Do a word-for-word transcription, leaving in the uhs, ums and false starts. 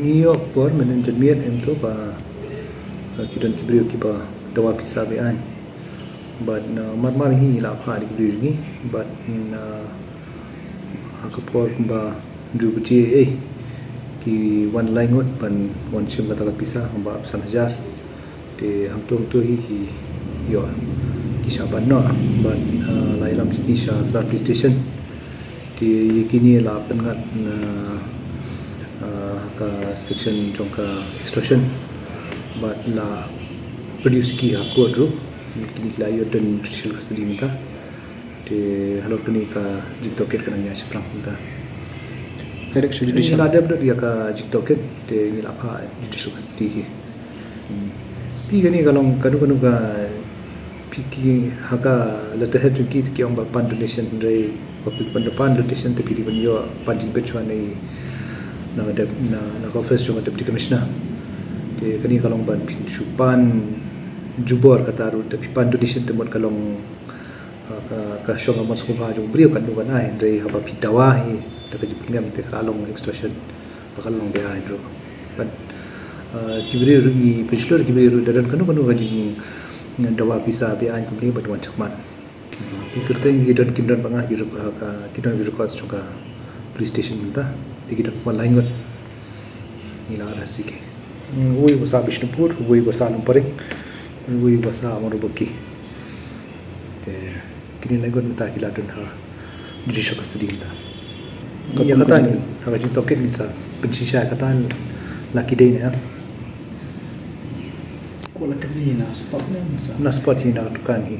Ngi ïoh por mynhynnin janmiet em to ba, uh, ki don ki briew kiba dawa pisa be-aiñ. Bad, uh, mar mar hi ngi la phah da ki briew jong ngi. Bad, uh, ha ka por kumba hynriew baje eh ki wan lai ngut ban wan shim kata ka pisa kumba ap san hajar. Te hangto hangto hi ki ïoh ki shah ban noh. Bad, uh, la ïalam ki sha Sadar Police Station. Te ïa kine la pynngat, uh, uh, ka section jong ka extortion. Bad la produce ki ha court ruh. Kine ki la ïoh don judicial custody mynta. Te halor kane ka jingtohkit ka nang ïaid shaphrang mynta. Direct to judicial. Ngi la dep dep ïa ka jingtohkit te ngi la phah judicial custody ki. Hmm. Te kane ka long kano kano ka phi ki ha ka letterhead jong ki te ki ong ba pan donation, hynrei ba phi pan, pan donation te phi dei ban ïoh pan jingbit shuwa na, na ka dep, na, na ka office jong ka Deputy Commissioner. Te kane ka long ban phin shu pan jubor kata ruh, te phi pan donation te mut ka long, uh, ka, ka shong ka mon sngewbha jong u briew katno ban ai, hynrei haba phi dawa hi da ka jingpyngem te ka la long extortion, ba ka la long be-aiñ ruh. Bad, uh, ki briew ruh ngi pynshlur ki briew ruh da don kano kano ka jingdawa pisa be-aiñ kumne ban wan shakhmat. Te kyrteng ki don, kim don ba nga ki rek-, ha ka, ki don ki records jong ka police station mynta. Te ki don kumba lai ngut. Ngi la arrest ïa ki. Hmm, uwei uba sah Bishnupur, uwei uba sah Lumparing, uwei uba sah Mawrabaki. Te kine lai ngut mynta ki la don ha judicial custody mynta. Ïa kata ngin, ha ka jingtohkit ngin sa pynshisha kata la ki dei ne em. Ko la kynni na spot ne sa? Na spot hi, na dukan hi.